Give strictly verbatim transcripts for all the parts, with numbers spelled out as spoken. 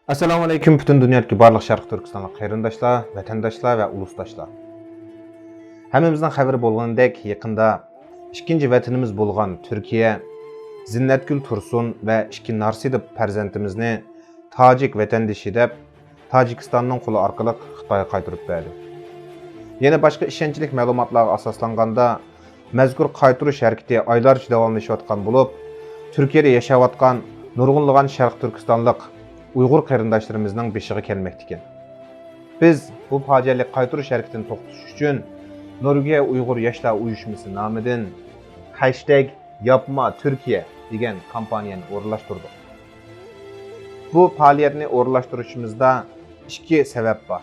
ئەسسالامۇ ئەلەيكۇم، پۈتۈن دۇنيادىكى بارلىق شەرقىي تۈركىستانلىق قېرىنداشلار، ۋەتەنداشلار ۋە ئۇلۇسداشلار. ھەممىمىزنىڭ خەۋىرى بولغىنىدەك، يېقىندا ئىككىنچى ۋەتىنىمىز بولغان تۈركىيە زىننەتگۈل تۇرسۇن ۋە ئىككى نارسىدىپ پەرزەنتىمىزنى تاجىك ۋەتەندىشى دەپ، تاجىكىستاننىڭ قولى ئارقىلىق خىتايغا قايتۇرۇپ بەردى. يەنە باشقا ئىشەنچلىك مەلۇماتلارغا ئاساسلانغاندا، مەزكۇر قايتۇرۇش ھەرىكىتى ئايلارچە داۋاملىشىۋاتقان بولۇپ، تۈركىيەدە ياشاۋاتقان نۇرغۇنلىغان شەرقىي تۈركىستانلىق ئۇيغۇر قېرىنداشلىرىمىزنىڭ بېشىغا كەلمەكتىكەن. بىز بۇ پاجىئەلىك قايتۇرۇش ھەرىكىتىنى توختىتىش ئۈچۈن نورۋېگىيە ئۇيغۇر ياشلار ئۇيۇشمىسى نامىدىن ھەشتەگ ياپما تۈركىيە دېگەن كامپانىيەنى ئورۇنلاشتۇردۇق. بۇ پائالىيەتنى ئورۇنلاشتۇرۇشىمىزدا ئىككى سەۋەب بار.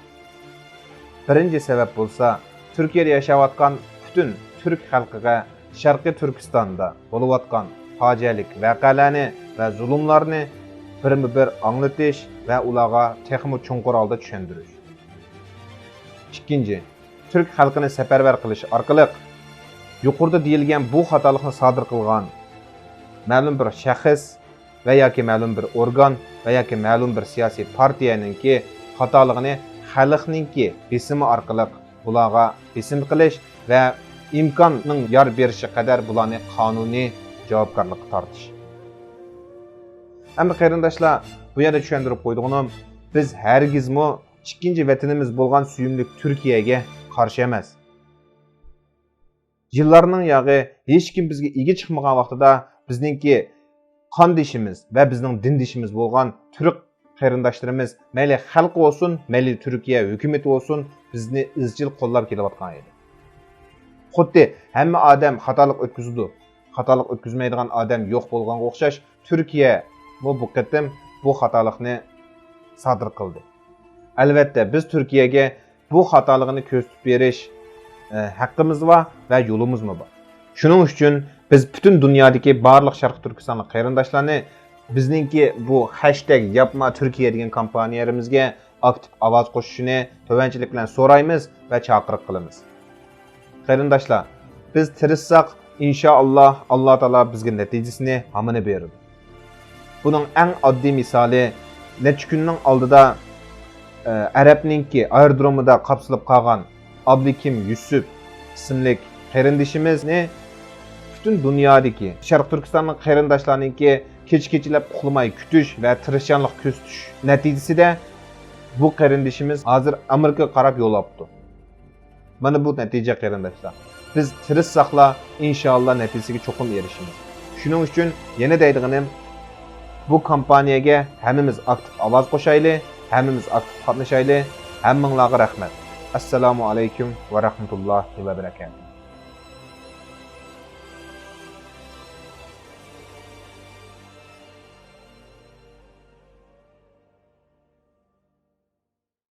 بىرىنچى سەۋەب بولسا، تۈركىيەدە ياشاۋاتقان پۈتۈن تۈرك خەلقىگە شەرقىي تۈركىستاندا بولۇۋاتقان پاجىئەلىك ۋەقەلەرنى ۋە زۇلۇملارنى بىرمۇبىر ئاڭلىتىش ۋە ئۇلارغا تېخىمۇ چوڭقۇر ھالدا چۈشەندۈرۈش. ئىككىنچى، تۈرك خەلقىنى سەپەرۋەر قىلىش ئارقىلىق يۇقىرىدا دېيىلگەن بۇ خاتالىقنى سادىر قىلغان مەلۇم بىر شەخس ۋە ياكى مەلۇم بىر ئورگان ۋە ياكى مەلۇم بىر سىياسىي پارتىيەنىڭكى خاتالىقىنى خەلقنىڭكى بېسىمى ئارقىلىق بۇلارغا بېسىم قىلىش ۋە ئىمكاننىڭ يار بېرىشى قەدەر بۇلارنى قانۇنىي جاۋابكارلىققا تارتىش. ئەمدى قېرىنداشلار، بۇ يەردە چۈشەندۈرۈپ قويىدىغىنىم، بىز ھەرگىزمۇ ئىككىنچى ۋەتىنىمىز بولغان سۆيۈملۈك تۈركىيەگە قارشى ئەمەس. يىللارنىڭ ياغى ھېچكىم بىزگە ئىگە چىقمىغان ۋاقتىدا بىزنىڭكى قاندىشىمىز ۋە بىزنىڭ دىندىشىمىز بولغان تۈرك قېرىنداشلىرىمىز، مەيلى خەلقى بولسۇن، مەيلى تۈركىيە ھۆكۈمىتى بولسۇن، بىزنى ئىزچىل قوللاپ كېلىۋاتقان ئىدى. خۇددى ھەممە ئادەم خاتالىق ئۆتكۈزىدۇ، خاتالىق ئۆتكۈزمەيدىغان ئادەم يوق بولغانغا ئوخشاش، تۈركىيەمۇ بۇ قېتىم بۇ خاتالىقنى سادىر قىلدى. ئەلۋەتتە، بىز تۈركىيەگە بۇ خاتالىقىنى كۆرسىتىپ بېرىش، ئە، ھەققىمىز بار ۋە يولىمىزمۇ بار. شۇنىڭ ئۈچۈن بىز پۈتۈن دۇنيادىكى بارلىق شەرقىي تۈركىستانلىق قېرىنداشلارنى بىزنىڭكى بۇ ھەشتەگ ياپما تۈركىيە دېگەن كامپانىيەمىزگە ئاكتىپ ئاۋاز قوشۇشىنى تۆۋەنچىلىك بىلەن سورايمىز ۋە چاقىرىق قىلىمىز. قېرىنداشلار، بىز تىرىشساق، ئىنشائاللا، ئاللا تائالا بىزگە نەتىجىسىنى ھامان بېرىدۇ. بۇنىڭ ئەڭ ئاددىي مىسالى، نەچچە كۈننىڭ ئالدىدا، ئە، ئەرەبنىڭكى ئايرودرومىدا قاپسىلىپ قالغان ئابلىكىم يۈسۈپ ئىسىملىك قېرىندىشىمىزنى پۈتۈن دۇنيادىكى شەرقىي تۈركىستانلىق قېرىنداشلارنىڭكى كېچە-كېچىلەپ ئۇخلىماي كۈتۈش ۋە تىرىشچانلىق كۆرسىتىش نەتىجىسىدە، بۇ قېرىندىشىمىز ھازىر ئامېرىكىغا قاراپ يول ئاپتۇ. مانا بۇ نەتىجە، قېرىنداشلار. بىز تىرىشساقلا، ئىنشائاللا نەتىجىسىگە چوقۇم ئېرىشىمىز. شۇنىڭ ئۈچۈن يەنە دەيدىغىنىم، بۇ كامپانىيەگە ھەممىمىز ئاكتىپ ئاۋاز قوشايلى، ھەممىمىز ئاكتىپ قاتنىشايلى. ھەممىڭلارغا رەھمەت. ئەسسالامۇ ئەلەيكۇم ۋە رەھمەتۇللاھى ۋە بەرەكاتۇھ.